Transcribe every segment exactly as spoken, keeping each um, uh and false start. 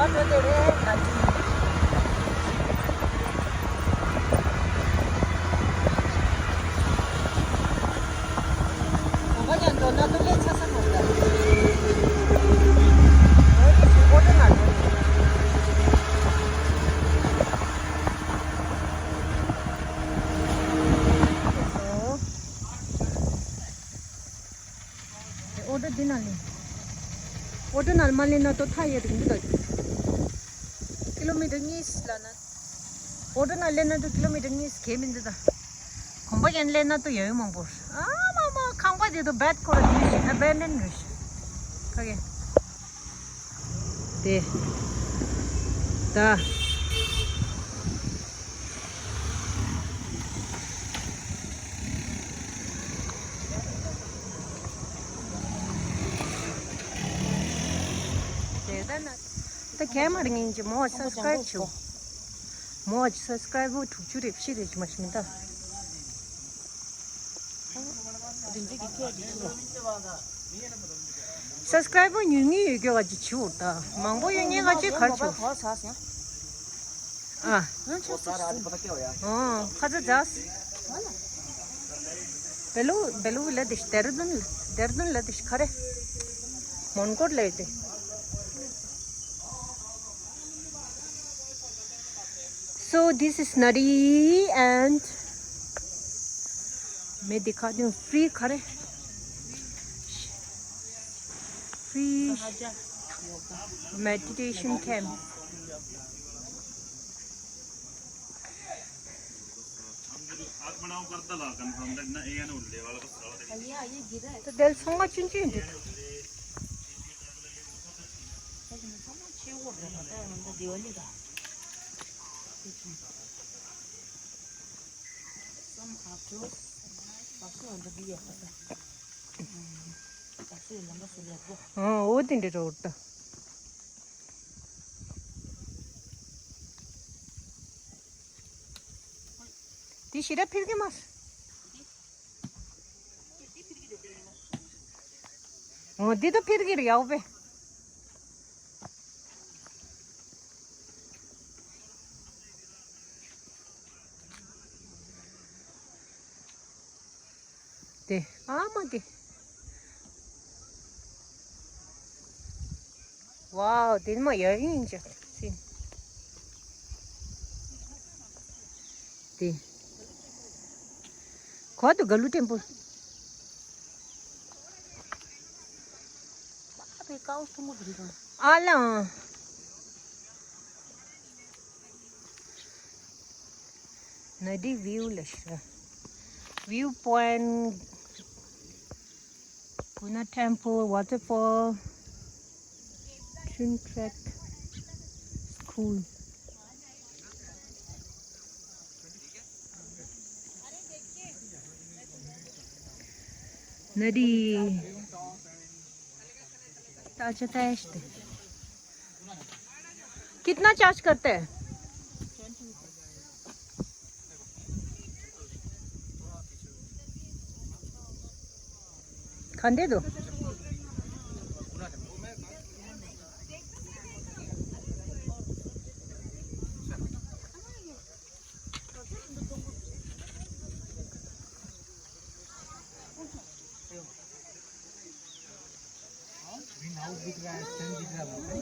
ཨོ་ཊོ་འདི་ནང་ལེན། ཨོ་ཊོ་ནང་མ་ལེན་ན་ཏོ་ཐ་ཡེ་རིང་འདུག་ད། ཀི་ལོ་མི་ཊར་གཉིས་ལ་ན། ཨོ་ཊོ་ནང་ལེན་ན་ཏོ་ཀི་ལོ་མི་ཊར་གཉིས་གས་མི་འདུག་ད། གོམ་པ་ཡན་ལེན་ན་ཏོ་ཡོད་མང་པོ། ཨ་མ་མ་ཁང་པ་དེ་ཏོ་བེད་ཁོ་ར་དེ་ཨ་བེན་ཌན་རེད། ཁ་གེ། དེ། ད། དེ་ད་ན། ད་གས་མ་རེད་ངེད་ཀྱི་མོ་སབ་སི་ཀ་རེབ་བྱོས། མོ་སབ་སི་ཀ་རེབ་བར་དྲུག་ཅུ་རེ་བཞི་རེ་ཅིག་མ་ཞིག་མི་ད། སབ་སི་ཀ་རེབ་བར་ཉུང་ཉུང་ཡོད་རྒྱུ་ག་ཅིག་བྱོས་ད། མང་པོ་ཡོད་ངེད་ག་ཅིག་གར་བྱོས། ཨ། ཨོ། ཁ་ཚ་ཛས། བེ་ལུ་བེ་ལུ་ལ་དེ་ཤི་ཌེ་ར་ཌུན་ལ་ཌེ་ར་ཌུན་ལ་དེ་ཤི་ཁ་རེ། མོན་གོར་ལ་ཡོད་དེ། So this is Nadi and མེ་དེ་ཁ་དུང་ཕི་རི་ཁ་རེ། Free meditation camp. ད་དེར་ཚང་མ་ཆུང་ཆུང་འདུག་ཨོ་དེ་འདྲ་རོ་ད། དེ་ཤི་ར་ཕིར་གི་མ། ཨོ་དེ་ད་ཕིར་གི་རེད་ཡའོ་པེ། དེ་ཨ་མ་དེ། ཝའོ་དེ་མ་ཡ་ཡིན་ཅག་སི། དེ། གོ་ཏུ་ག་ལུ་ཊེམ་པལ། ཨ་ལ། Nadi view ལ་ཤར། View point Guna temple, waterfall, train track, school. Nadi. Tacha test. कितना चार्ज करते हैं? खंडे दो। Green house दिख रहा है, टेंट दिख रहा है वहाँ पे।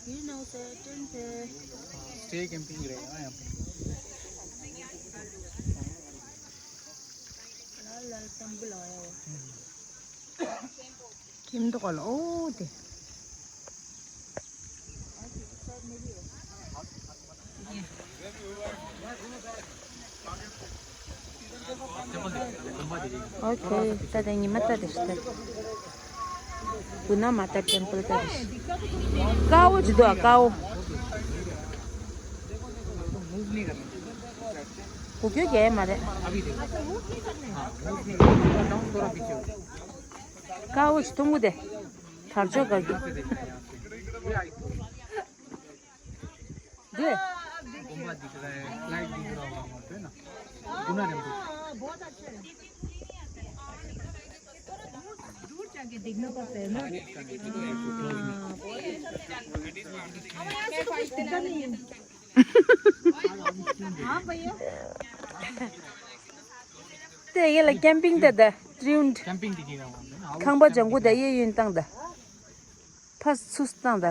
ग्रीन हाउस है, टेंट है। हाँ, स्टे कैंपिंग रहेगा ना यहाँ पे। लाल लाल तंबू लगाया हुआ। ཁྱིམ་ཐོག་ལ་ཨོ་དེ། ཨོ་ཁེ། ད་དེ་ཉི་མ་ད་དེ་ཤི་ད། གུ་ན་མ་ཏ་ཊེམ་པལ་ད་དེ་ཤི། ཀའོ་ཇི་དོ་ཀའོ། གུ་ཀྱོ་གེ་མ་རེད། ཀའོ་ཇི་ཐུང་གུ་དེ། དར་ལྕོག་ག་གི། འདི། गुम्बद दिख रहा है, फ्लैग दिख रहा होगा वहाँ पे ना। गुना टेम्पल। बहुत अच्छा है। थोड़ा दूर, दूर जाके देखना पड़ता है ना। हाँ, बहुत अच्छा है। དེ་ཡེ་ལ་ཀེམ་པིང་དེ་ད་ཏྲིའུན། ཀེམ་པིང་དེ་གི་རང་དབང་མེད། ཁང་པ་ལྗང་ཁུ་དེ་གཡས་གཡོན་བཏང་ད། ཕར་ཚུར་བཏང་ད།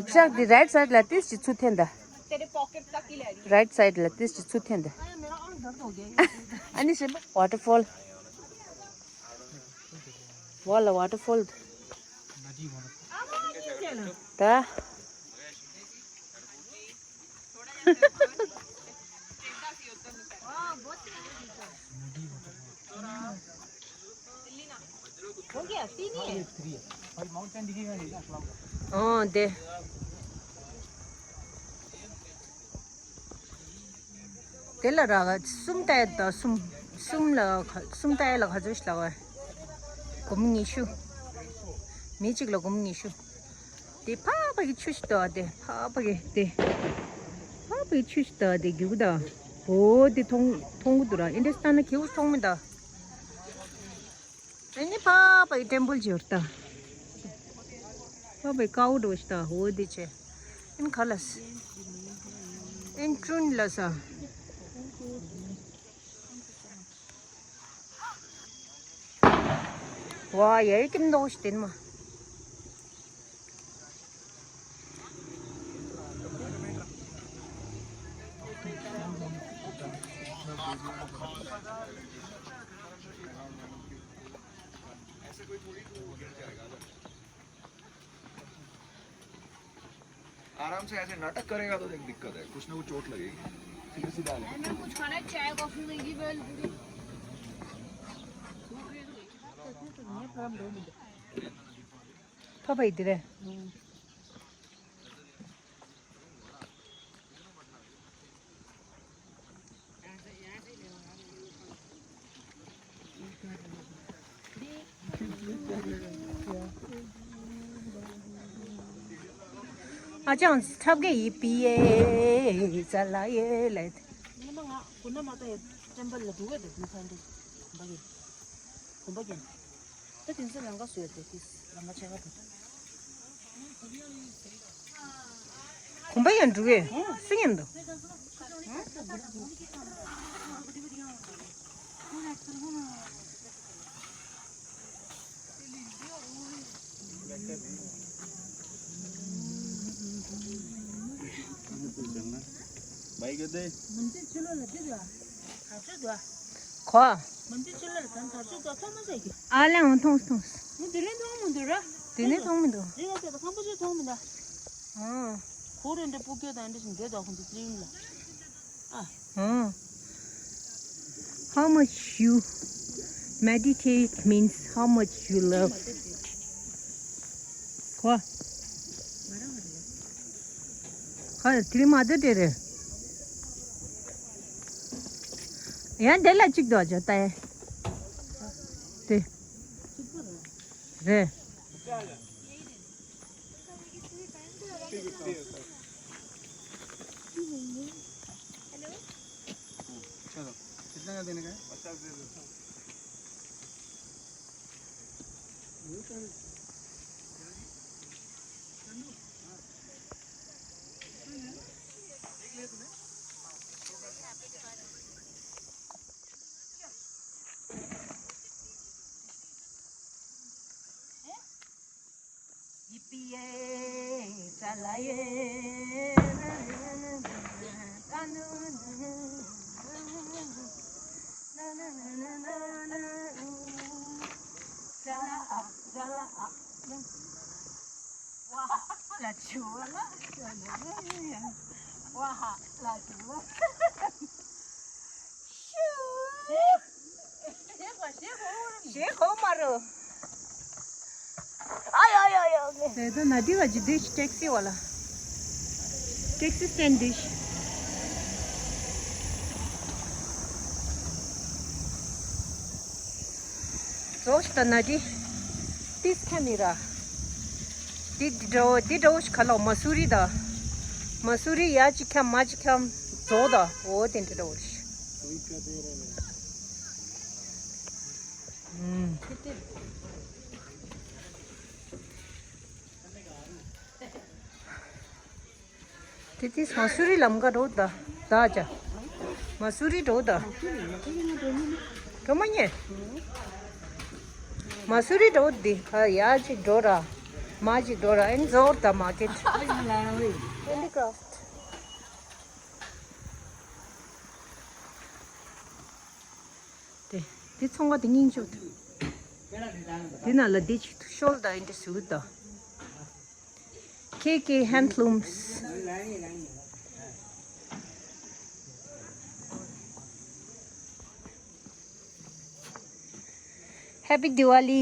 ལྕགས་དེ་རའིཊ་སའིཌ་ལ་ཏིས་ཅིག་ཚུར་འཐེན་ད། རའིཊ་སའིཌ་ལ་ཏིས་ཅིག་ཚུར་འཐེན་ད། ཨ་ནི་ཤེས་པ་ཝ་ཊར་ཕོལ། ཝ་ལ་ཝ་ཊར་ཕོལ། ད། ཨོ་དེ། དེ་ལ་ར་ག་གསུམ་ལྟ་ཡ་ད་གསུམ། གསུམ་ལ་ག་གསུམ་ལྟ་ཡ་ལ་ག་ཚོད་ཞིག་ལ་བ། སྒོར་མོ་ཉི་ཤུ། མི་གཅིག་ལ་སྒོར་མོ་ཉི་ཤུ། དེ་ཕ་ཕ་གི་ཆུ་ཞིག་ད་དེ་ཕ་ཕ་གི་དེ། ཕ་ཕ་གི་ཆུ་ཞིག་ད་དེ་རྒྱུག་ད། འོ་དེ་མཐོང་མཐོང་གི་འདུག་ར། ཨིན་ཌི་སི་ཊན་ན་ཁེའུ་མཐོང་མི་ད། ཨ་ནི་ཕ་ཕ་གི་ཊེམ་པལ་ཅིག་ཡོད་ད། ཕ་ཕ་གི་ཀའུ་འདྲ་བོ་ཞིག་ད། འོ་དེ་ཆེ། ཨིན་ཁ་ལ་སི། ཨིན་ཀྲུན་ལ་ས། ཝ་ཡ་ཡི་ཀིམ་ནོ་ཤི་ཏེན་མ། आराम से ऐसे नाटक करेगा तो देख, दिक्कत है, कुछ ना कुछ चोट लगेगी। सीधे सीधे आ जाओ। मैंने कुछ खाना है, चाय, कॉफी, मैगी, बेल पूरी। पापा इधर है। ཨ་ཅང་ཐབ་ཀེ་ཡི་པི་ཡེ་ཙ་ལ་ཡེ་ལེ། ཉི་མ་ང་དགུན་ན་མ་ད་ཡེ་ཊེམ་པལ་ལ་འགྲོ་གི་འདུག་མི་ཚང་འདུག་གོམ་པ་གྱོན། གོམ་པ་གྱོན། ད་དེང་སང་ལམ་ཁ་བཟོས་ཏེ་དེ་ལམ་ཁ་ཆེ་ཁ་དུ། གོམ་པ་ཡང་འགྲོ་གི་སུ་ཉན་འདུག་ཁོ། ཨ་ལེ་འོང་མཐོང་མཐོང་། དེ་ནས་མཐོང་མི་འདུག་ར། དེ་ནས་མཐོང་མི་འདུག་རི་ཁ་ཁ་ཁམ་པོ་ཆེ་མཐོང་མི་འདུག་ཨ། ཁོ་རེ་འདྲ་སྤུ་སྐྱོ་དང་འདྲ་ཞིག་འདེད་དོ་ཁོང་ཚོ་ཚེ་རིང་ལ། ཨ། ཨ། How much you meditate means how much you love. ཁོ། ཁོ་དེ་རིང་མ་དེ་དེ་རེད། ཡང་འདི་ལ་གཅིག་འདུག་ཇོ་ཏའི། དེ། རེད། चलो, कितना का देने का है? पचास दे दो। ཞེ་གོ་མ་རུ། ཨ་ཡ་ཡ་ཡ། དེ་ད་ན་དི་བ་ཇི་དེ་ཊེག་སི་ཝ་ལ། ཊེག་སི་སི་ཊེན་ཌི་ཞིག་རྫོགས་ཤིག་ད་ན་དི། ཏིས་ཁ་མི་ར། འདི་འདྲ་བོ་འདི་འདྲ་བོ་ཞིག་ག་ལ་མ་སུ་རི་ད། མ་སུ་རི་ཡ་གཅིག་འཁྱམ་མ་གཅིག་འཁྱམ་རྫོགས་ད། འོ་དེ་འདྲ་འདྲ་བོ་ཞིག་ཨུམ། ཁེ་ཏེ། དེ་དེ་མ་སུ་རི་ལམ་ཀ་འགྲོ་ད་ད་ཅ། མ་སུ་རི་འགྲོ་ད། འགྲོ་མ་ཉེ། མ་སུ་རི་འགྲོ་དེ་ཁ་ཡ་ཅིག་འགྲོ་ར། མ་ཅིག་འགྲོ་ར་ཨེན་ཛོར་ད་མ་ཀེ་ཊི། ཧེན་ཌི་ཀ་རབ་ཊི། དེ་དེ་ཚོང་ཁང་དེ་སྙིང་རྗེ་པོ་འདུག་དེ་ནང་ལ་དེ་ཅིག་ཤོལ་དང་ཨེ་འདྲ་བཟོས་འདུག་ཁེ་ཁེ་ཧེན་ཌི་ལུམ་སི། Happy Diwali.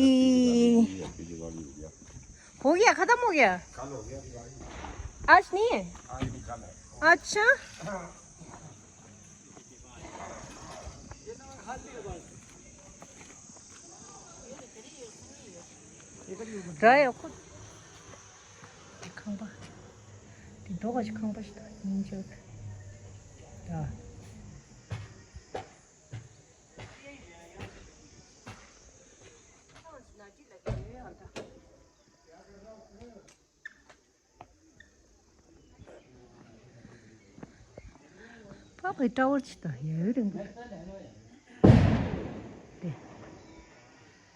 हो गया, खत्म हो गया? आज नहीं है? अच्छा। ར་ཡ་ཁོ། དེ་ཁང་པ། དེ་རྡོ་ག་ཞིག་ཁང་པ་ཞིག་དང་སྙིང་རྗེ་པོ་འདུག་པ་ཕའི་ཊ་ཝར་ཅིག་དང་ཡ་ཡོད་རིང་པོ། དེ།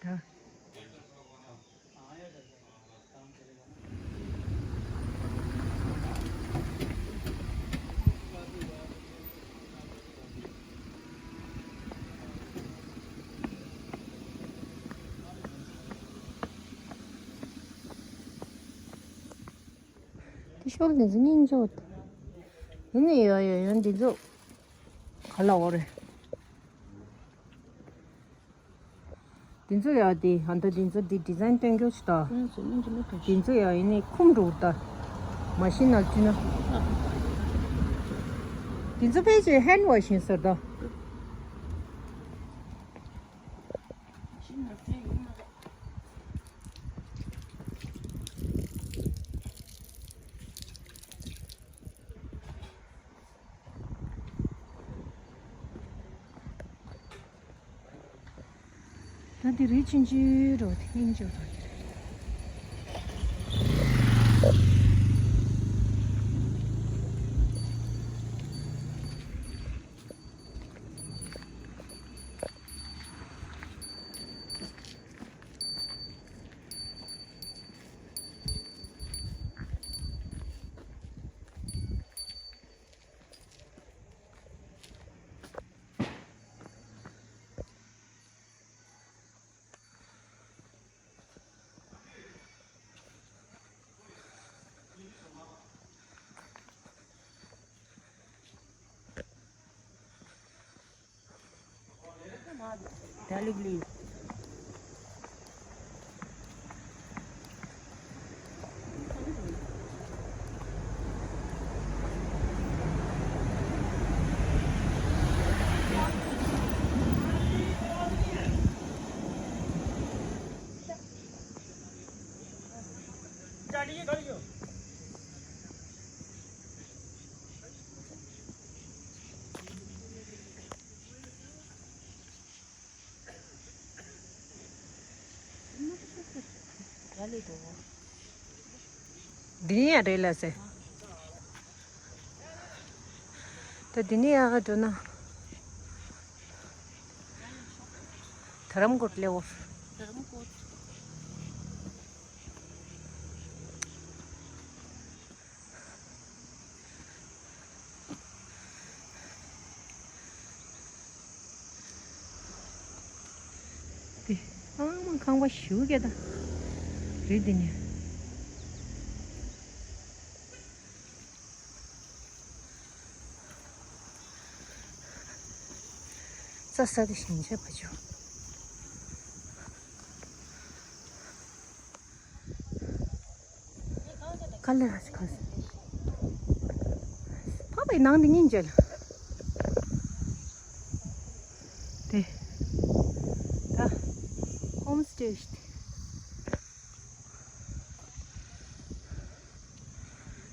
ད། དེ་ཤོག་འདི་ཚོ་སྙིང་རྗེ་པོ་འདུག་ཡིན་ནའི་ཡོད་ཡོད་ཡོད་འདི་ཚོ་ག་ལ་འོ་རེད། འདི་ཚོ་ཡ་དེ་ཧན་ད་འདི་ཚོ་འདི་ཌི་ཛའིན་སྟོན་རྒྱུ་ཞིག་ད། འདི་ཚོ་ཡ་ཡིན་ནའི་ཁུམ་འགྲོ་ད། མ་ཤིན་ནང་བཅུག་ན། འདི་ཚོ་ཕལ་ཆེར་ཧེན་ཝ་ཤིང་ཟེར་ད། ད་འདི་རི་ཆུང་ཆུང་རུ་དེ་སྙིང་རྗེ་པོ་རེད། འདི་ནས་ཡར་རེད་ལ་ཟེར། ད་འདི་ནས་ཡར་འགྲོ་ན། དྷ་རམ་ཀོཊ་སླེབས་འོ། དྷ་རམ་ཀོཊ། དེ་ཨང་མ་ཁང་པ་ཞུ་གེ་ད། རེད་དེ་ནས། ས་ས་དེ་ཞིང་ཆེ་བ་ཆུ། ཁ་ལེ་ར་ཁ་སི། ཕ་བའི་ནང་དེ་སྙིང་རྗེ་ལ། དེ། ད། ཧོམ་སྟེ་ཞིག་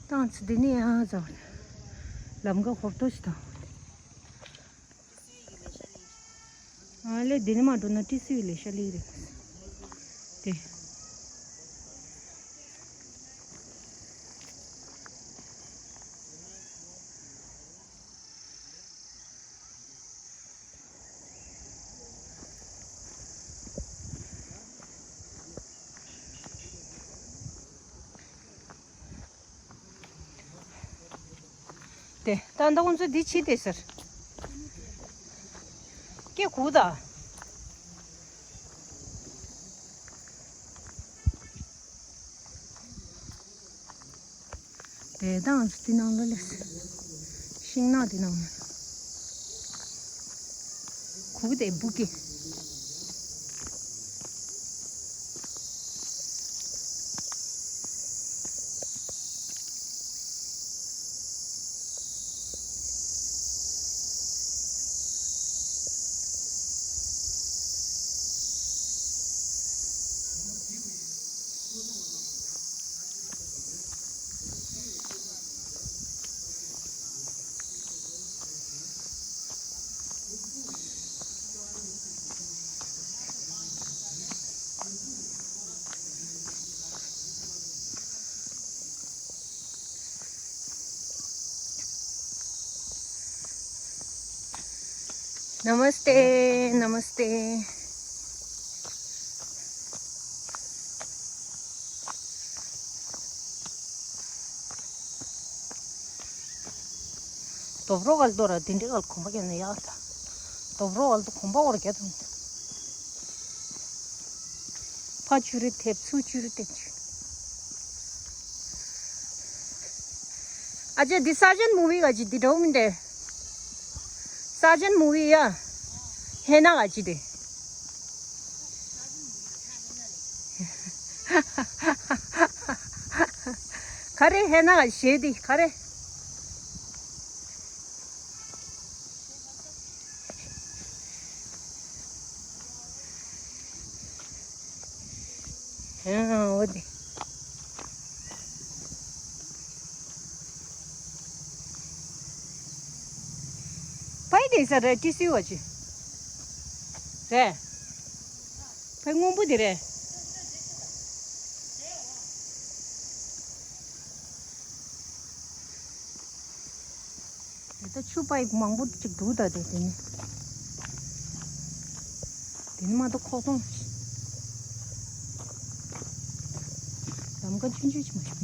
ཏང་ཚི་དེ་ནས་ཡང་ཟ་བ་ལམ་ཀ་ཧོབ་ཏོ་ཞིག་དང་། ཨ་ལེ་འདི་ནས་མ་འགྲོ་ན་ཏི་སི་ཝི་ལེ་ཤ་ལི་རེད། དེ། དེ་ད་ལྟ་ཁོང་ཚོ་འདི་ཕྱི་དེ་ཟེར། སྐེ་གུག་ད། དེ་དང་འདི་ནང་ལ་ལས། ཤིང་ནགས་འདི་ནང་ལ། གུག་དེ་བུ་སྐེ། नमस्ते, नमस्ते। དོབ་རོ་གལ་དོ་ར་དེ་འདྲི་གལ་གོམ་པ་རྒྱབ་ན་ཡག་ད། དོབ་རོ་གལ་དོ་གོམ་པ་འོར་རྒྱབ་དང་། ཕ་ཆུ་རི་ཐེབས་ཚུ་ཆུ་རི་ཐེབས་ཆུ། ཨ་ཅེ་འདི་Sergeant movie ག་ཅི་འདི་འགྲོ་མི་འདྲ། Sergeant movie ཡ། ཧེ་ན་ག་ཅི་དེ། ག་རེ་ཧེ་ན་ག་ཞེ་དེ་ག་རེ། ཨ་འོ་དེ། ཕའི་དེ་ས་རེད་ཏི་སི་བ་ཅི། རེད། ཕའི་སྔོན་པོ་དེ་རེད། དེ་ད་ཆུ་པའི་མང་པོ་ཅིག་འདུག་ད་དེ་དེ་ནི། དེ་ནི་མ་གཏོགས་ཁོག་སྟོང་། ལམ་ཀ་ཆུང་ཆུང་ཅིག་མ་ཞིག་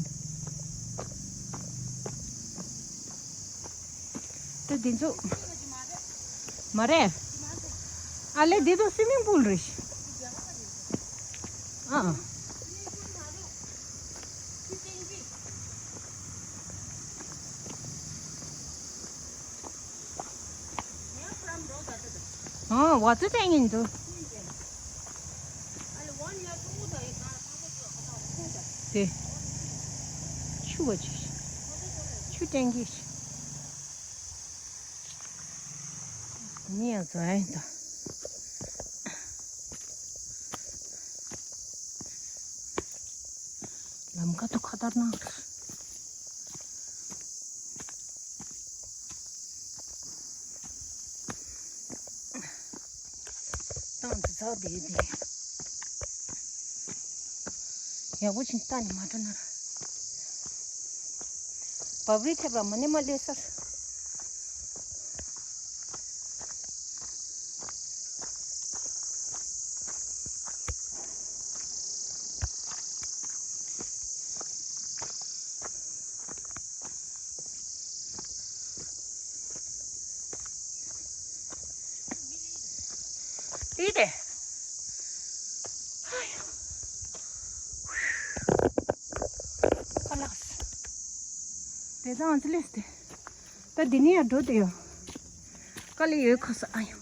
འདུག་ད་དེ་ཚོ་མ་རེད། ཨ་ལེ་དེ་ཚོ་སུའི་མིང་པུལ་རེད། ཨ། ཨ་བ་ཙི་ཏན་ཡིན་འདུག་དེ། ཆུ་བ་ཆུ། ཆུ་ཏན་གྱི། ནི་ཡང་ཛ་ཡིན་ད། ལམ་ཁ་དུ་ཁ་ཏར་ནང་། ཏང་དུ་ཛ་དེ་དེ། ཡག་པོ་ཅིག་ལྟ་ནས་མ་འགྲོ་ན་ར། བབ་རི་ཐེབས་ར་མ་ནི་མ་ལས་སར། དེ་དེ། ཁ་ལགས། དེ་དང་ཨ་ཙི་ལེས་ཏེ། ད་འདི་ནས་ཡར་འགྲོ་དེ་ཡོད། དཀའ་ལས་ཡོད་ཁ་ས་ཨ་ཡོད།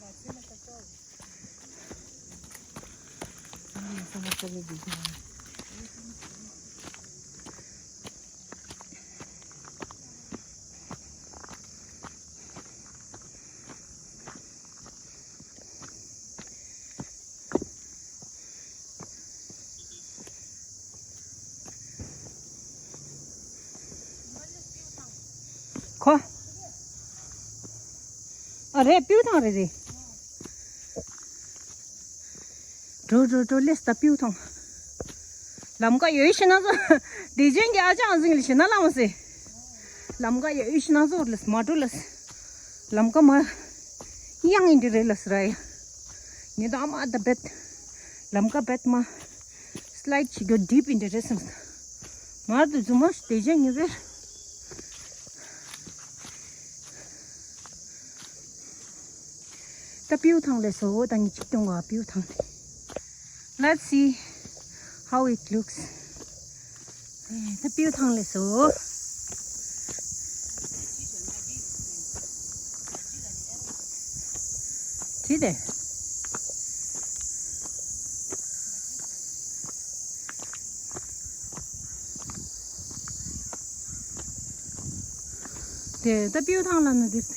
ཁོ། ཨ་རེད་པིའུ་ཐང་རེད་རེད། འགྲོ་འགྲོ་འགྲོ་ལེས་ད་པིའུ་ཐང་། ལམ་ཀ་ཡོད་ཤི་ན་ཚོ། བདེ་ཆེན་གྱི་ཨ་ཅག་འཛིང་ལ་ཤི་ན་ལ་མ་སེ། ལམ་ཀ་ཡོད་ཤི་ན་ཚོ་ལེས་མ་འགྲོ་ལེས། ལམ་ཀ་མ། གཡང་ཡིན་འདི་རེད་ལེས་ར་ཡ། ངེད་ད་མ་ད་བེད། ལམ་ཀ་བེད་མ། སི་ལའིད་བྱེད་རྒྱུ་ཌིབ་ཡིན་འདི་རེད་སེམས། མར་དུ་རྫུན་མ་བདེ་ཆེན་ངེད་བེར། ད་པིའུ་ཐང་ལས་སོ་ད་ངས་ཅིག་སྟོན་ག་པིའུ་ཐང་ལས། Let's see how it looks. ད་པིའུ་ཐང་ལས་སོ། ཅི་དེ། དེ་ད་པིའུ་ཐང་ལ་ན་འདིར་དེ།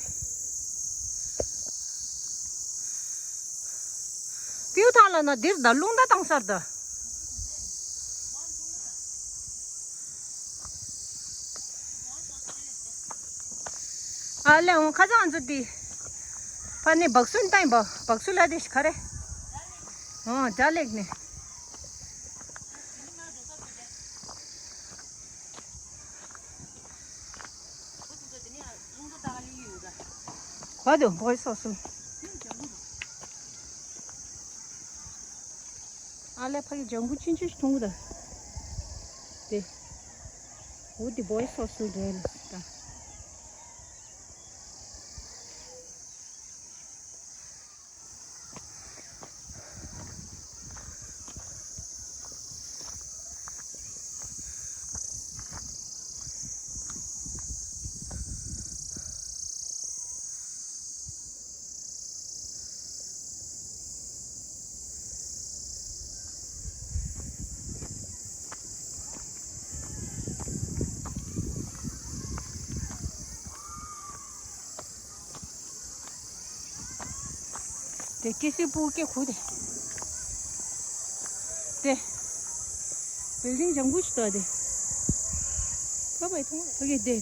པིའུ་ཐང་ལ་ན་འདིར་ད་རླུང་རྟ་བཏང་སར་ད། ཨ་ལེ་འོང་ཁ་སང་ང་ཚོ་དེ། ཕ་ནི་སྦག་སུན་བཏང་བ་སྦག་སུ་ལ་དེ་ཤི་ཁ་རེ། ཨོ་ཇ་ལེགས་ནས། ག་དུ་བོའི་སོ་སོ། ཨ་ལེ་ཕ་གི་ལྗང་གུ་ཆུང་ཆུང་ཞིག་མཐོང་གི་འདུག་དེ། འོ་དེ་བོའི་སོ་སོ་རེད་ལ་ད། དེ་ཀི་སི་པུ་ཀེ་ཁུ་དེ། དེ། བིལ་ཌིང་ལྗང་གུ་ཞིག་འདུག་དེ། ཁ་བའི་ཐོང་ཁ་གེ་དེ།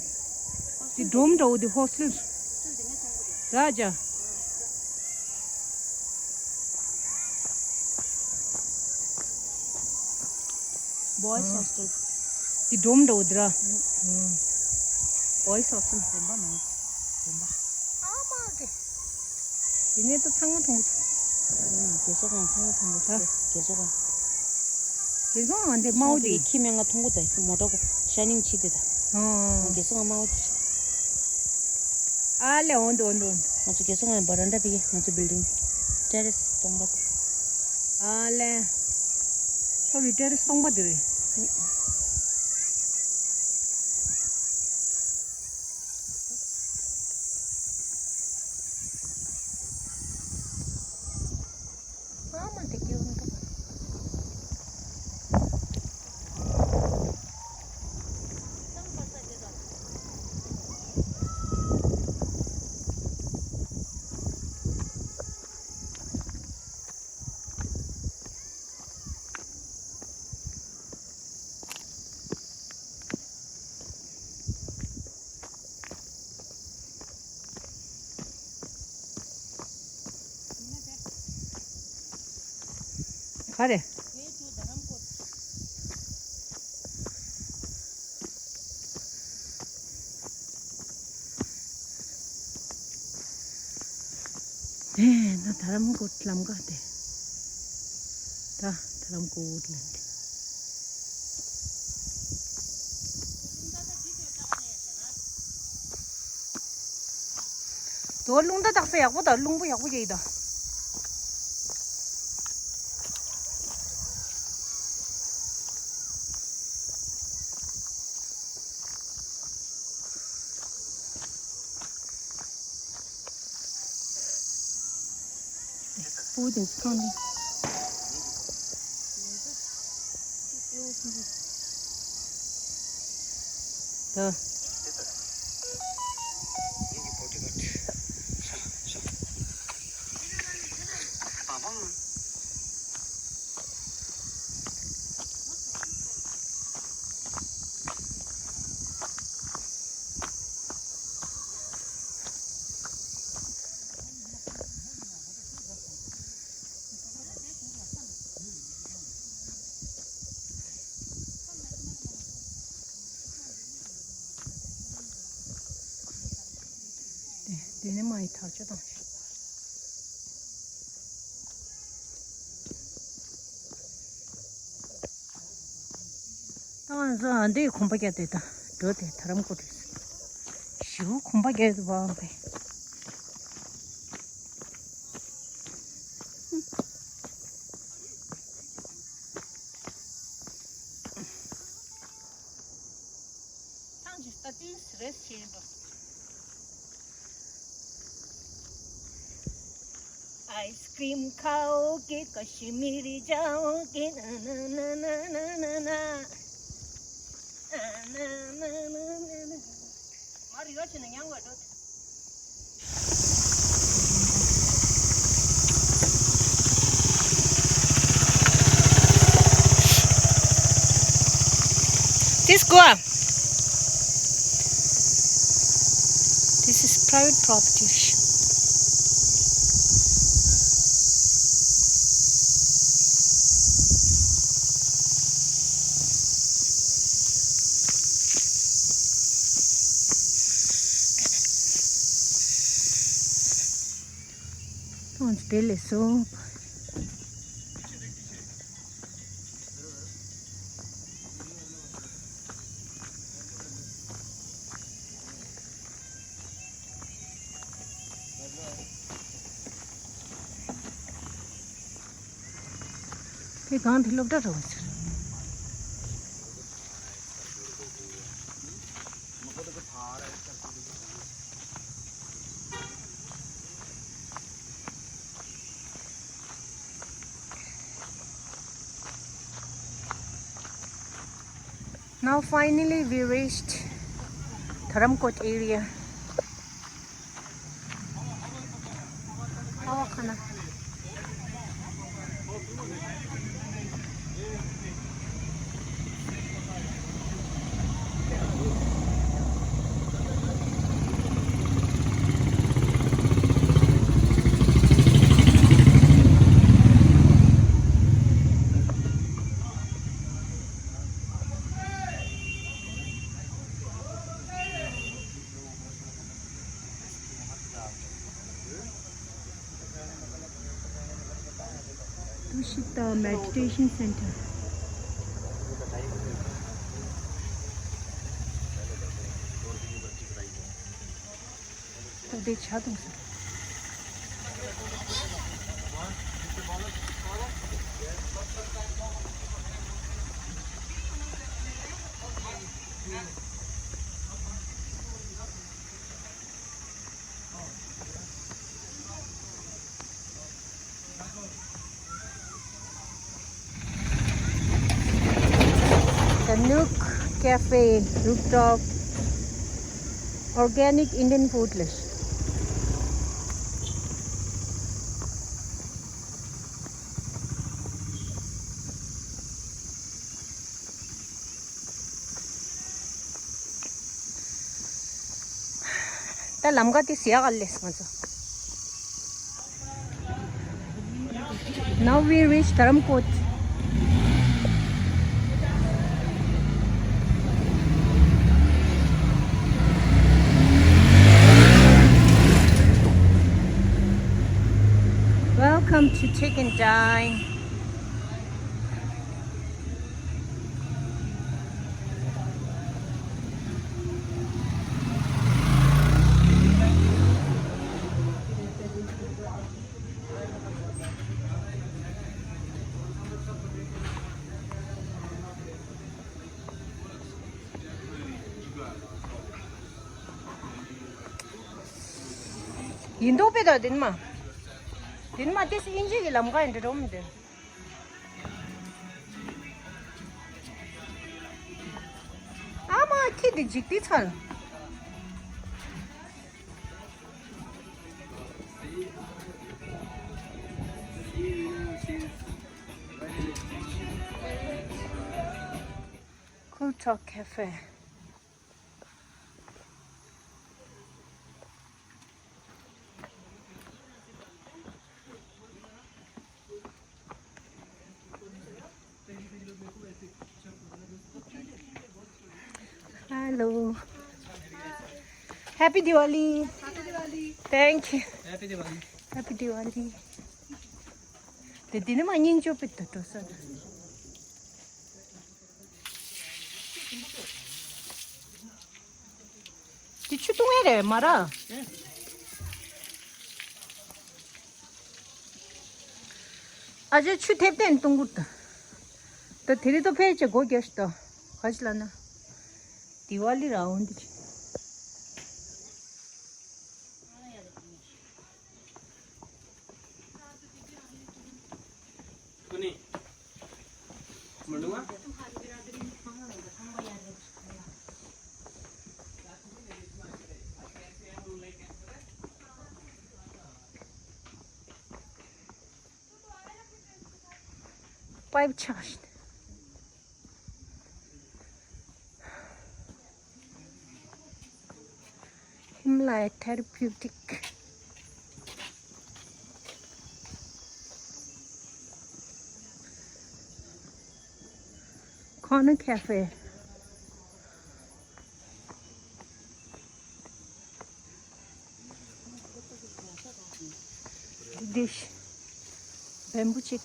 དེ་ཌོམ་འདྲ་བོ་དེ་ཧོ་སི་ཊེལ། ར་ཇ། Boys hostel. དེ་ཌོམ་འདྲ་བོ་དེ་ར། Boys hostel. ཌོམ་པ་མ་ཡིན། ཌོམ་པ། ཨ་མ་གེ། དེ་ནས་ད་ཚང་མ་མཐོང་གི་འདུག་དགེ་ཚོགས་ཁང་ཚང་མ་མཐོང་གི་འདུག་ད་དགེ་ཚོགས་ཁང་། དགེ་ཚོགས་ཁང་དེ་དམར་པོ་དེ། ཁྱི་མེད་ང་མཐོང་གི་འདུག་མོ་ཊ་གོ་ཤ་ནིང་ཆི་དེ་ད། ཨོ། དགེ་ཚོགས་ཁང་དམར་པོ་དེ། ཨ་ལེ་འོང་འདུག་འོང་འདུག་འོང་འདུག་ང་ཚོ་དགེ་ཚོགས་ཁང་བ་རན་ཌ་པི་གེ་ང་ཚོ་བིལ་ཌིང་ཊེ་རེ་སི་སྟོང་པ་དེ། ཨ་ལེ། ཁོ་བི་ཊེ་རེ་སི་སྟོང་པ་དེ་རེད། ཨ་མ་དེ་སྐྱེ་བོ་འདུག་ག་རེ། དེ་ན་དྷ་རམ་ཀོཊ་ལམ་ཀ་དེ། ད་དྷ་རམ་ཀོཊ་ལ་འདི། དོ་རླུང་རྟ་བཏགས་ས་ཡག་པོ་དང་རླུང་བུ་ཡག་པོ་རྒྱག་ཡི་ད། པུ་དེ་ཚོ་ཁང་དེ། ད། དེ་དེ་ནས་མ་ཡི་ཐག་ཆོད་དང་། ད་ང་ཚོ་འདི་གོམ་པ་རྒྱག་དེ་ད་འགྲོ་དེ་དྷ་རམ་ཀོ་ཊ་ཞིའུ་གོམ་པ་རྒྱག་དེ་བ་བས། ད་ཏིས་རེས་བྱེད་པ། ཨའི་སི་ཀྲིམ་ཁའོ་ཀེ་ཀ་ཤི་མི་རི་ཇའོ་ཀེ་ན་ན་ན། མ་རི་བ་ཆེ་ན་ཉང་བ་འགྲོ། This Goa. This is private property. ཁོང་ཚོ་དེ་ལས་སོ། དེ་གང་དེ་སློབ་གྲྭ་རེད་པ་ཟེར། Now finally we reached Dharamkot area. Tushita Meditation Center. ད་དེ་ཆ་གཏོང་ས། The Nook Cafe rooftop, organic Indian food list. ད་ལམ་ཀ་དེ་ཟེར་ཡག་ལས་ང་ཚོ། Now we reach Dharamkot. Welcome to Chicken Dine. ཡིན་མདོག་དཔེ་དང་དེ་ནི་མ། དེ་ནི་མ་དེ་སི་ཨིན་ཇི་གི་ལམ་ཁ་ཡིན་འདྲ་འགྲོ་མི་འདུག་ཨ་མ་ཁྱི་འདི་འཇིག་དེ་ཚར། Cool Talk Cafe. Hello. Happy Diwali. Happy Diwali. Thank you. Happy Diwali. Happy Diwali. དེ་དེ་ནི་མ་སྙིང་ཆོ་པི་ཏ་འགྲོ་ས་རེད། དེ་ཆུ་བཏུང་ཡ་རེད་མ་ར། ཨ་ཅེ་ཆུ་ཐེབས་ཏེ་བཏུང་གུར་ད། ད་དེ་རི་ཏོ་ཕལ་ཆེར་སྒོ་རྒྱག་ཤི་ད། ག་ཅི་ལ་ན། दिवाली रावण दी। पाइप छ। Himalaya therapeutic corner cafe. Dish, bamboo chick।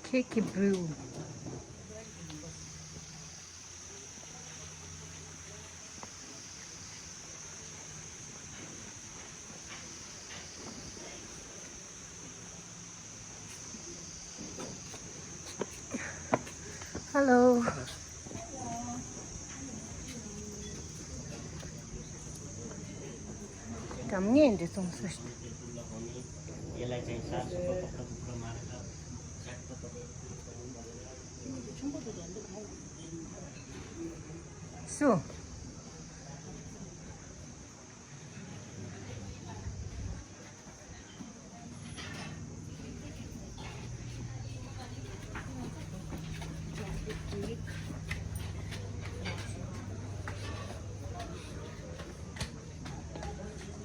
Keke Brew. Hello. དམ་ངེས་འདི་བཙོང་ས་ཞིག་སུ།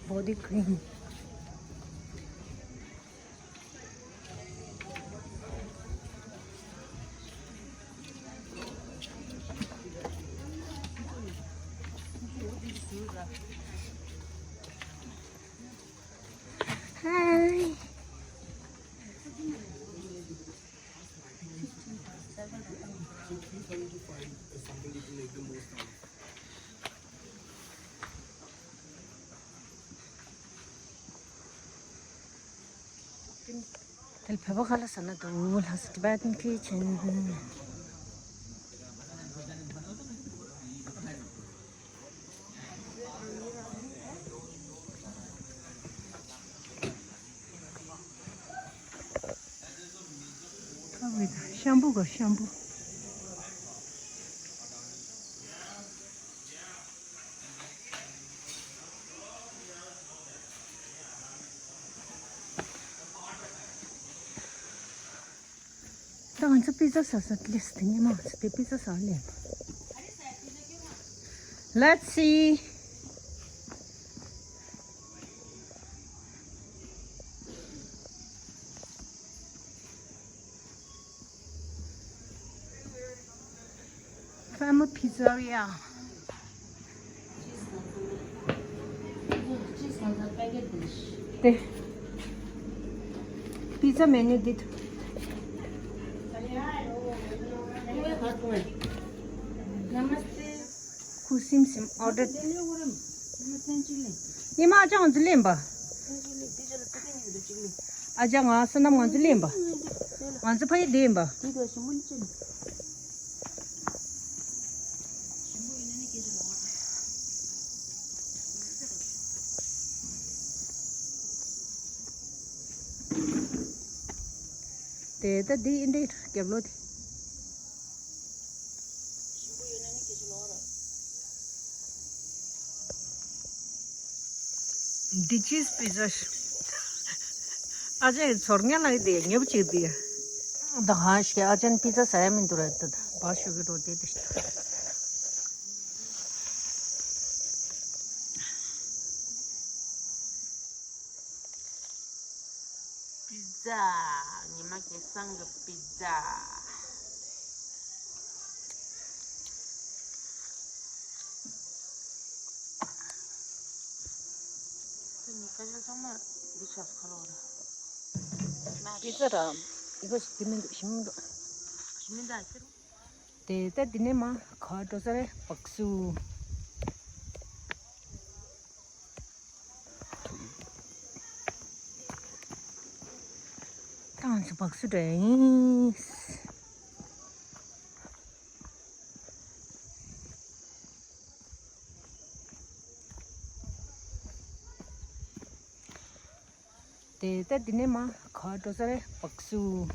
Body cream. Hi. དེ་བོད་པ་ག་ལ་ཟ་ན་འདུག་ལྷ་ས་Tibetan kitchen། ཤམ་བུ་ག་ཤམ་བུ། ད་ང་ཚོ་པི་ཛ་ཟ་ས་ལས་དེ་ཉི་མ་ང་ཚོ་དེ་པི་ཛ་ཟ་ལས། Let's see. Family Pizzeria. དེ། Pizza menu འདི་ཐུག་ཁུ་སིམ་སིམ་order། ཉི་མ་ཅང་འཛི་ལེན་པ། ཨ་ཅག་ང་བསོད་ནམས་ང་ཚོ་ལེན་པ། ང་ཚོ་ཕ་ཡི་ལེན་པ། དེ་ད་འདི་ཨིན་འདྲའི་རྒྱབ་ལོགས་དེ། འདི་cheese pizza། ཨ་ཅག་གི་ཚོར་ངན་ལ་དེ་ཉོབ་ཅིག་དེ། ད་གང་ཞིག་ཨ་ཅག་pizza ཟ་ཡ་མི་འདུག་ར་ད་ད་བ་ཤོད་ཀྱི་འགྲོ་དེ་དེ། པི་ཛ། ཉི་མ་སྐལ་བཟང་གི་པི་ཛ། ད་ངའི་ཁ་ཆེ་ཚང་མ་འདི་ཆགས་ཁ་ལོ་རེད། པི་ཙ་ར། ཨི་ཁོ་ཞིག་དེ་མི་འདུག་ཞིམ་མི་འདུག་ཞིམ་མི་འདུག་དེ་ད་དེ་ནས་མ་ག་འགྲོ་ས་རེད། བག་སུ། ཏང་སུ་བག་སུ་འདྲ་ཡིན། དེ་ད་དེ་ནས་མ་ག་འགྲོ་ས་རེད། བག་སུ།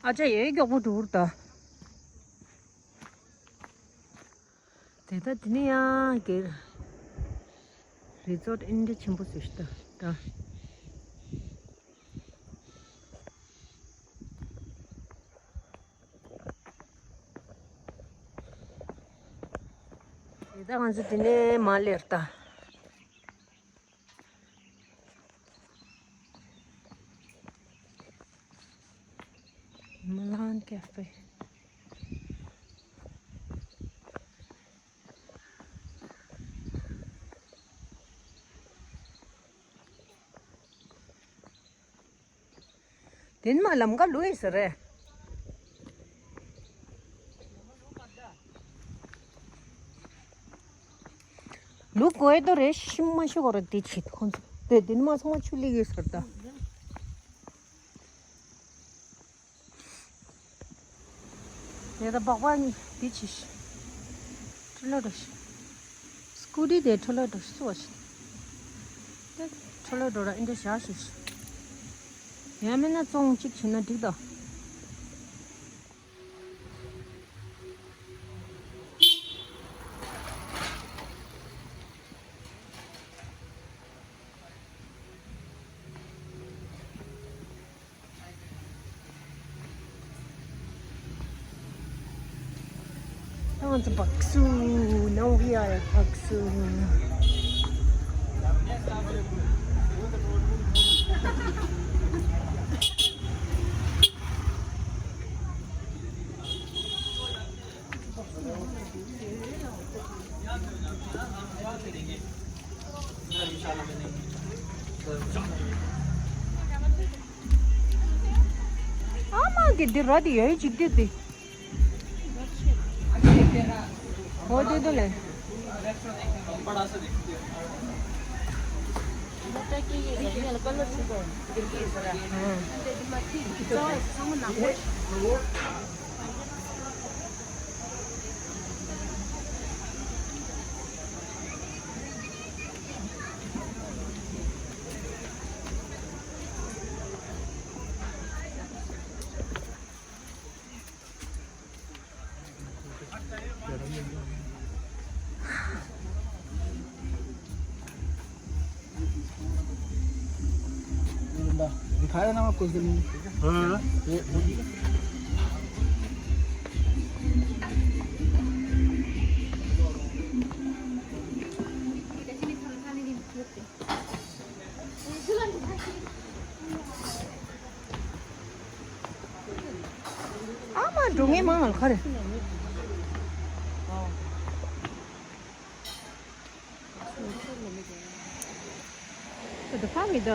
ཨ་ཅག་ཡའི་མགྱོགས་པོ་འགྲོ་རུ་ད། དེ་ད་དེ་ནས་ཡང་སྒེར་རི་ཛོར་ཨིན་འདྲ་ཆེན་པོ་བཟོས་ཤག་ད། དེ་ད་ང་ཚོ་དེ་ནས་མར་སླེབས་ད། Milan Cafe. དེ་ནས་མར་ལམ་ཁ་ལུས་ཟེར་རེད། ལུག་གོས་དོ་རེ་ཤི་མ་ཤི་གོ་ར་དེ་ཆེད་ཁོང་ཚོ་དེ་དེ་ནི་མ་ཚང་མ་ཆུ་ལི་ཡོད་ཟེར་ད། ངས་ད་སྦག་སྦག་གཉིས་དེ་ཆེ་ཤི། ཁྲོ་ལོ་འགྲོ་ཤི། སྐུ་དྲི་དེ་ཁྲོ་ལོ་འགྲོ་ཤི་སུ་བ་ཤི། དེ་ཁྲོ་ལོ་འགྲོ་ར་ཨིན་འདྲ་བཞག་ཤི་ཤི། ཡང་མིན་ན་བཙོང་གཅིག་བྱིན་ན་འགྲིག་ད། Now it's Baksu. Now we are at Baksu. ཨ་མ་གི་འདི་ར་དེ་ཡོད་ཅིག་དེ་དེ། ཨོ་དེ་དེ་ལེ། ཨ་མ་འགྲོ་ངེས་མང་ལ་ཁ་རེ། ད་ད་ཕ་མི་ད།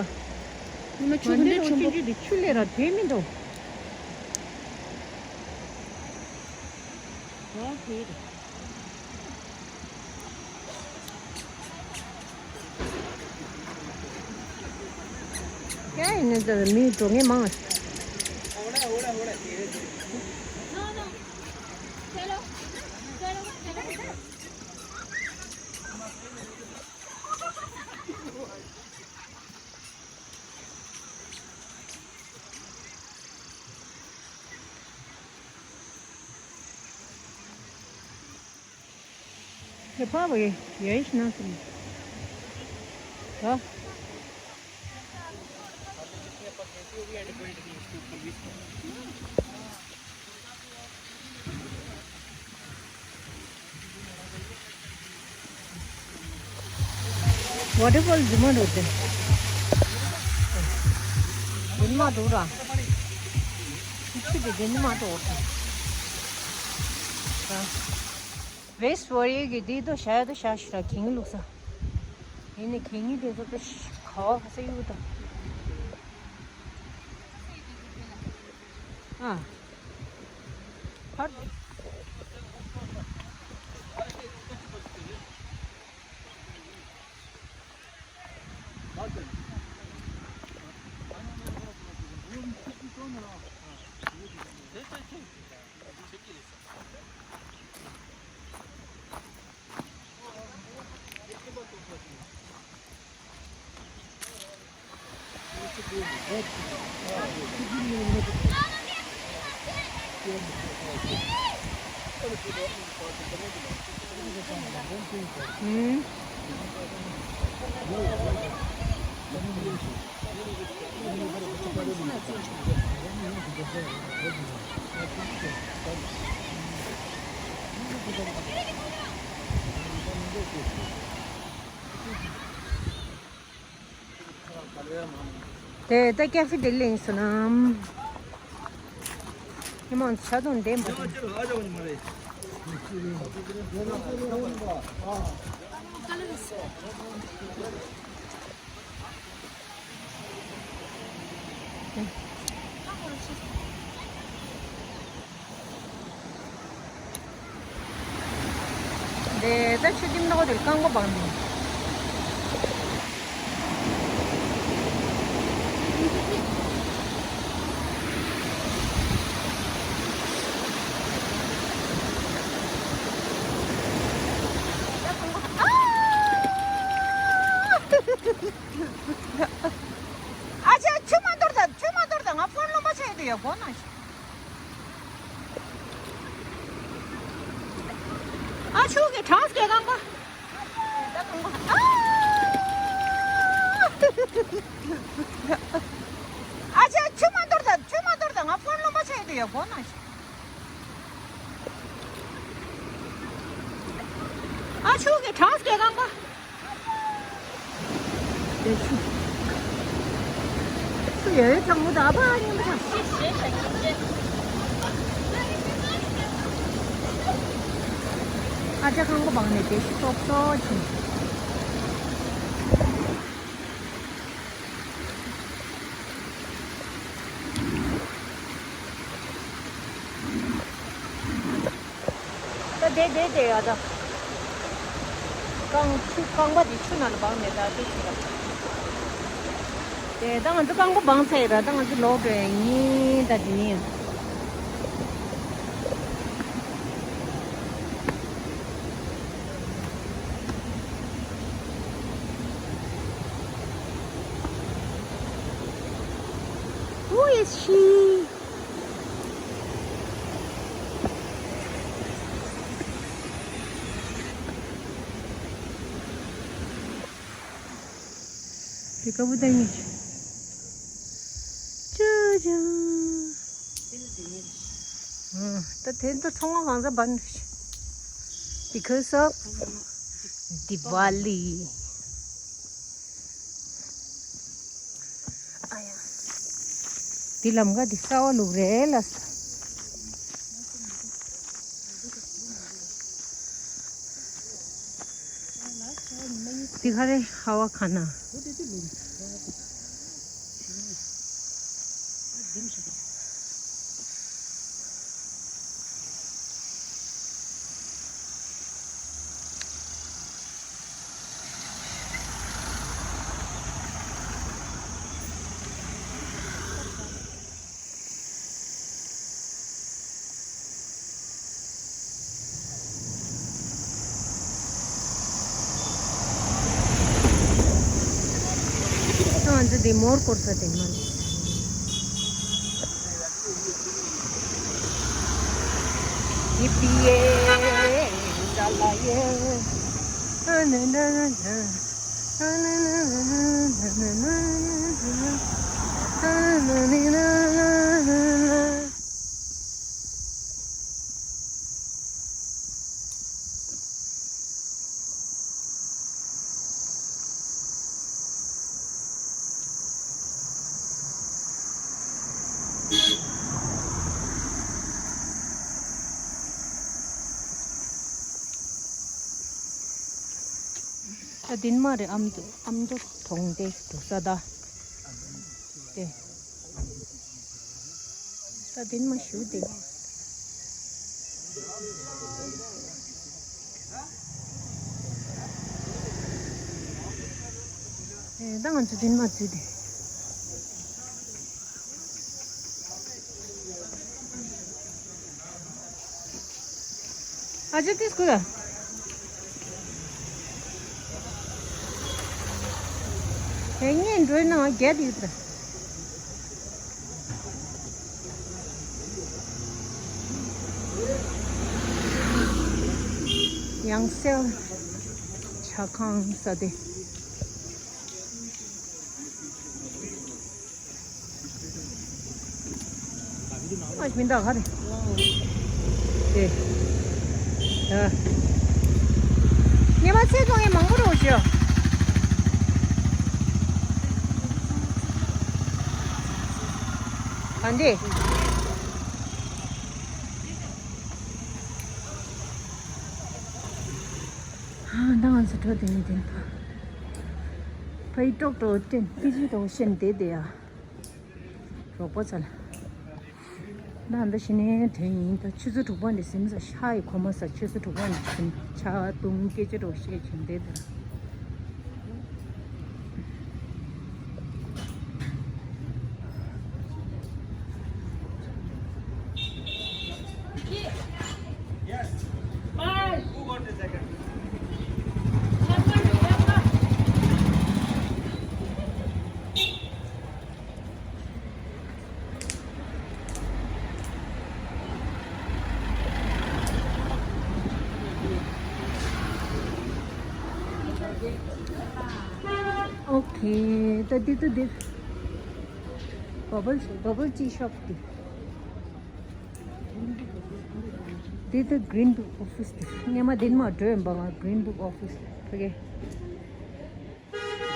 ཉི་མ་ཆུ་མ་འདྲ་འདྲ་ཆུང་ཆུང་ཆུང་དེ་ཆུ་ལས་ར་དེ་མི་འདུག་ཨོ་དེ་རེད། ཀྱང་ཡིན་ན་ད་མི་འགྲོ་ངེས་མང་། དེ་ཕ་བའི་ཡ་ཡིས་ན་སི་ད། ཝ་ཊར་ཕོལ་རྫུན་མ་འདུག་སྟེ། རྫུན་མ་འདུག་ར། ཆུ་དེ་རྫུན་མ་འདུག་སྟེ། ཝེ་སི་ཝོ་རི་ཡ་གི་འདི་དོ་ཤ་ཡ་དོ་ཤ་ཤི་ར་གིང་ལུག་ས། ཡིན་ནི་གིང་ངི་དེ་ཚོ་དོ་ཤ་ཁ་བ་ཁ་ས་ཡུག་དོ། ཨ། ཕར། དེ་ད་ཀ་ཧྥེ་དེ་ལེན་སོང་ན། ཉི་མ་ཆ་དུང་ལྡན་པ་དང་། དེ་ད་ཆུ་ལྡིང་ནོ་དེ་རྐང་པ་སྦངས་ནས། ཨ་ཅག་ཆུ་མ་འདོར་དང་། ཆུ་མ་འདོར་དང་། ང་ཕོན་ལོན་པ་ཆགས་ཡོད་དུ་ཡོད་གོ་ན། ཨ་ཆུ་གི་གྲངས་སྐད་གང་པ། ཨ་ཅག་ཆུ་མ་འདོར་དང་། ཆུ་མ་འདོར་དང་། ང་ཕོན་ལོན་པ་ཆགས་ཡོད་དུ་ཡོད་གོ་ན། ཨ་ཆུ་གི་གྲངས་སྐད་གང་པ། དེ་ཆུ། ཆུ་ཡོད་ཡོད་ཚང་མོ་ད་ཨ་ཕ་ཉི་མ་ཆགས། ཨ་ཅག་རྐང་པ་སྦངས་ནས་དེ་ཤི་ཏོག་ཏོག་ཕྱིན། ད་དེ་དེ་དེ་ཡ་ད། རྐང་ཆུ་རྐང་པ་དེ་ཆུ་ནང་ལ་སྦངས་ནས་ད་དེ་ཆུ་ལ། དེ་ད་ང་ཚོ་རྐང་པ་སྦངས་ཚར་ཡོད་ར། ད་ང་ཚོ་ལོག་འགྲོ་ཡ་ཡིན། ད་དེ་ནས། Who is she? དེ་ཀ་བུ་ད་ཉིད། ཅ་ཅ། ཨ། ད་དེ་ཚོ་ཚང་མ་གང་ཟག་བར་འགྲོ་ཤིག Because of Diwali. ཨ་ཡ། འདི་ལམ་ཁ་འདི་གསར་པ་བླུགས་རེད་ལ། འདི་ག་རེ་ཧ་བ་ཁ་ན། ང་ཚོ་འདི་མོར་སྐོར་ས་དེ་མ་རེད། ད་དེ་ནས་མར་རེད། ཨ་མདོ་ཨ་མདོ་གྲོང་སྡེ་འདུག་ས་ད། དེ། ད་དེ་ནས་མར་ཞུ་དེ། ཨེ་ད་ང་ཚོ་དེ་ནས་མར་འཛུལ་དེ། ཨ་ཅེ་ཏིས་ཀུ། ཨེ་ངས་འགྲོའི་ནང་བརྒྱད་ཡོད་པ། ཡང་སེལ་ཇ་ཁང་ས་དེ། ཨ་མི་འདུག་ག་རེ། དེ། ཨ། ཉི་མ་ཚེས་གང་ཡིན་མང་པོ་རེད་ཞུ། ག་འདི། ཨ་ད་ང་ཚོ་འགྲོ་དེ་ཡིན་དེ། ཕ་ཡི་ཀྲོག་ཀྲོག་སྤྲིན་ཏི་ཅི་ཏོ་ཤན་དེ་དེ་ཡ། རོགས་པ་ཚ་ལ། ད་འདི་ཕྱི་ནས་དོན་ཡིན་ད་ཆུ་ཚོད་དྲུག་པ་འདི་ཟིན་ས་ཤ་ཡི་ཁོ་མ་ས་ཆུ་ཚོད་དྲུག་པ་འདི་ཟིན་ཆ་ཏུང་སྐད་ཆ་རོགས་བཤད་བྱུང་དེ་ལྟར། ཨོ་ཁེ། ད་འདི་ད་འདི། བ་བལ་བ་བལ་ཊི་ཤོབ་འདི། འདི་ད་Green Book Office འདི། སྔས་མ་འདི་ནས་མར་འགྲོ་ཡིན་པ་ང་Green Book Office ཕ་གི།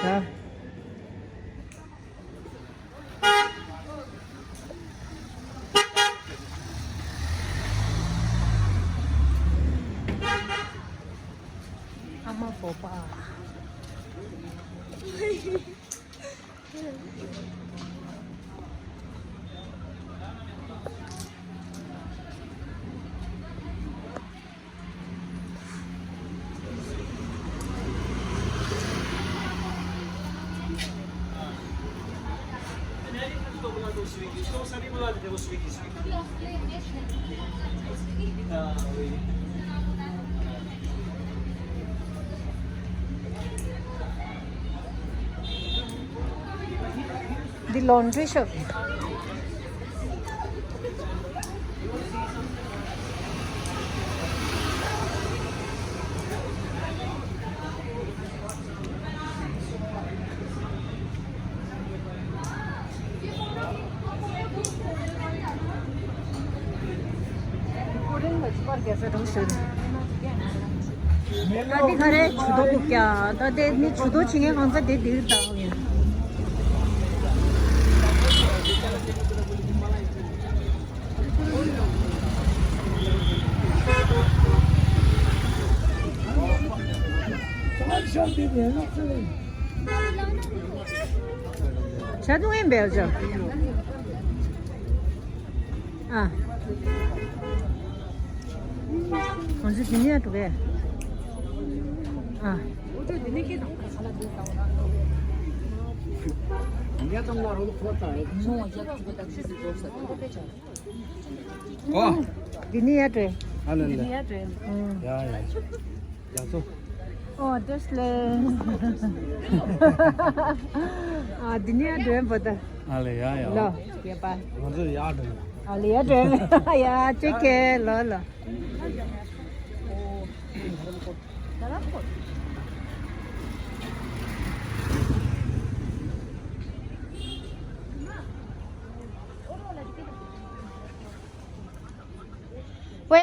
ད། ཨ་མ་བོ་པ། འདི་ལོན་ཌི་རི་ཤོབ། ད་འདི་ག་རེ་ཇུས་གཏོགས་འདུག་ཀྱང་ད་དེ་ནི་ཇུས་གཏོགས་བྱེད་མཁན་གང་ཚ་དེ་འདིར་བཏང་ཡོད། ཇ་འཐུང་ཡིན་པས་ཇ། ཨ། ང་ཚོ་དེ་ནས་འགྲོ་གས། ཨ། ཨོ། འདི་ནས་ཡར་འགྲོ། ཨ་ལེ་ལེ། འདི་ནས་ཡར་འགྲོ། ཨ། ཡ་ཡ། རྒྱ་མཚོ། ཨོ་བཀྲ་ཤིས་བདེ་ལེགས། ཨ་འདི་ནས་ཡར་འགྲོ་བ་ད། ཨ་ལེ་ཡ་ཡ། ལོ། ཡ་པ། ང་ཚོ་ཡར་འགྲོ། ཨ་ལེ་ཡར་འགྲོ། ཡ་ཅེ་ཀེ་ལོ་ལོ། ད་ར་ཁོ།